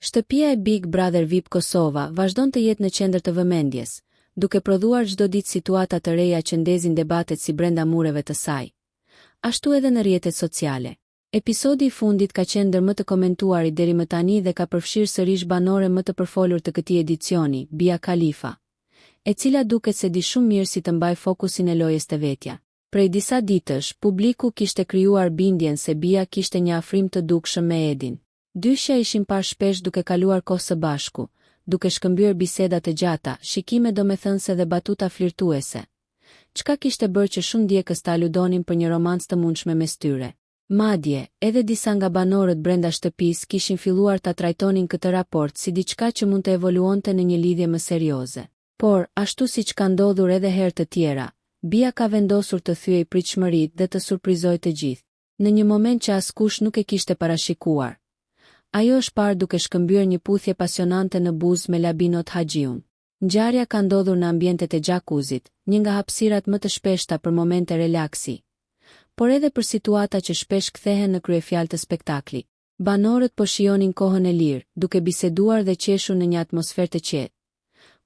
Shtëpia e Big Brother VIP Kosova vazhdon të jetë në qendër të vëmendjes, duke prodhuar çdo ditë situata të reja që ndezin debatet si brenda mureve të saj, ashtu edhe në rrjetet sociale. Episodi i fundit ka qenë ndër më të komentuarit deri më tani dhe ka përfshirë sërish banoren më të përfolur të këtij edicioni, Bia Khalifa, e cila duket se di shumë mirë si të mbajë fokusin e lojës te vetja. Prej disa ditësh, publiku kishte krijuar bindjen se Bia kishte një afrim të dukshëm me Edin. Dyshja ishin parë shpesh duke kaluar kohë së bashku, duke shkëmbyer biseda të gjata, shikime domethënëse dhe batuta flirtuese, çka kishte bërë që shumë ndjekës të aludonin për një romancë të mundshme mes tyre. Madje, edhe disa nga banorët brenda shtëpisë kishin filluar ta trajtonin këtë raport si diçka që mund të evoluonte në një lidhje më serioze. Por, ashtu siç ka ndodhur edhe herë të tjera, Bia ka vendosur të thyejë pritshmëritë dhe të surprizojë të gjithë. Në një moment që askush nuk e kishte parashikuar, ajo është parë duke shkëmbyer një puthje pasionante në buzë me Labinot Haxhiun. Ngjarja ka ndodhur në ambientet e xhakuzit, një nga hapësirat më të shpeshta për momente relaksi, por edhe për situata që shpesh kthehen në kryefjalë të spektaklit. Banorët po shijonin kohën e lirë, duke biseduar dhe qeshur në një atmosferë të qetë,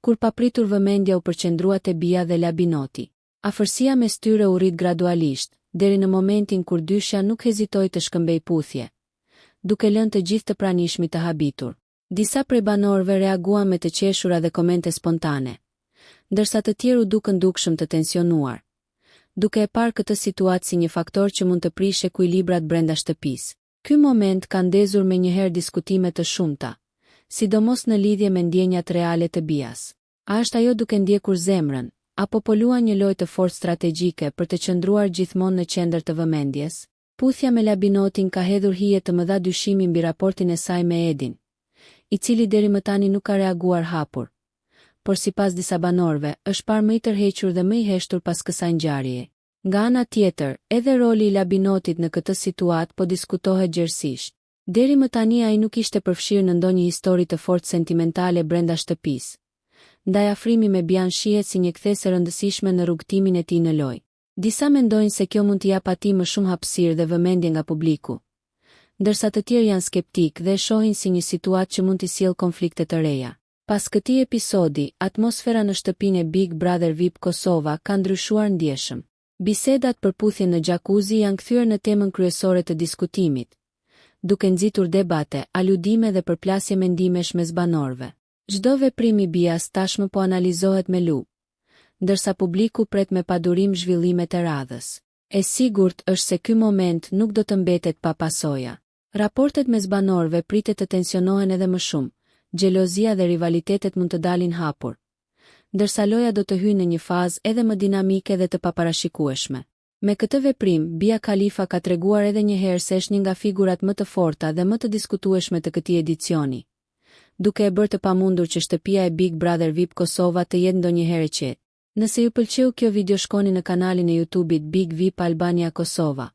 kur papritur vëmendja u përqendrua te Bia dhe Labinoti. Afërsia mes tyre u rrit gradualisht, deri në momentin kur dyshja nuk hezitoi të shkëmbejë puthje, duke lënë të gjithë të pranishmit të habitur. Disa prej banorëve reaguan me të qeshura dhe komente spontane, ndërsa të tjerë u dukën dukshëm të tensionuar, duke e parë këtë situatë si një faktor që mund të prishë ekuilibrat brenda shtëpisë. Ky moment ka ndezur menjëherë diskutime të shumta, sidomos në lidhje me ndjenjat reale të Bias. A është ajo duke ndjekur zemrën, apo po luan një lojë të fortë strategjike për të qëndruar gjithmonë në qendër të vëmendjes? Puthja me Labinotin ka hedhur hije të mëdha dyshimi mbi raportin e saj me Edin, i cili deri më tani nuk ka reaguar hapur, por sipas disa banorëve, është parë më i tërhequr dhe më i heshtur pas kësaj ngjarjeje. Nga ana tjetër, edhe roli i Labinotit në këtë situatë po diskutohet gjerësisht. Deri më tani ai nuk ishte përfshirë në ndonjë histori të fortë sentimentale brenda shtëpisë, ndaj afrimi me Bian shihet si një kthesë e rëndësishme në rrugëtimin e tij në lojë. Disa mendojnë se kjo mund t'i japë atij më shumë hapësirë dhe vëmendje nga publiku, ndërsa të tjerë janë skeptikë dhe e shohin si një situatë që mund t'i sjellë konflikte të reja. Pas këtij episodi, atmosfera në shtëpinë e Big Brother VIP Kosova ka ndryshuar ndjeshëm. Bisedat për puthjen në xhakuzi janë kthyer në temën kryesore të diskutimit, duke nxitur debate, aludime dhe përplasje mendimesh mes banorëve. Çdo veprim i Bias tashmë po analizohet me lupë, ndërsa publiku pret me padurim zhvillimet e radhës. E sigurt është se ky moment nuk do të mbetet pa pasoja. Raportet mes banorëve pritet të tensionohen edhe më shumë, xhelozia dhe rivalitetet mund të dalin hapur, ndërsa loja do të hyjë në një fazë edhe më dinamike dhe të paparashikueshme. Me këtë veprim, Bia Khalifa ka treguar edhe një herë se është një nga figurat më të forta dhe më të diskutueshme të këtij edicioni, duke e bërë të pamundur që shtëpia e Big Brother VIP Kosova të jetë ndonjëherë e qetë. Nëse ju pëlqeu kjo video shkoni në kanalin e YouTube-it Big VIP Albania Kosova,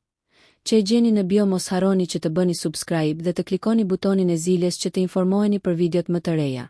që e gjeni në bio mos harroni që të bëni subscribe dhe të klikoni butonin e ziles që të informoheni për videot më të reja.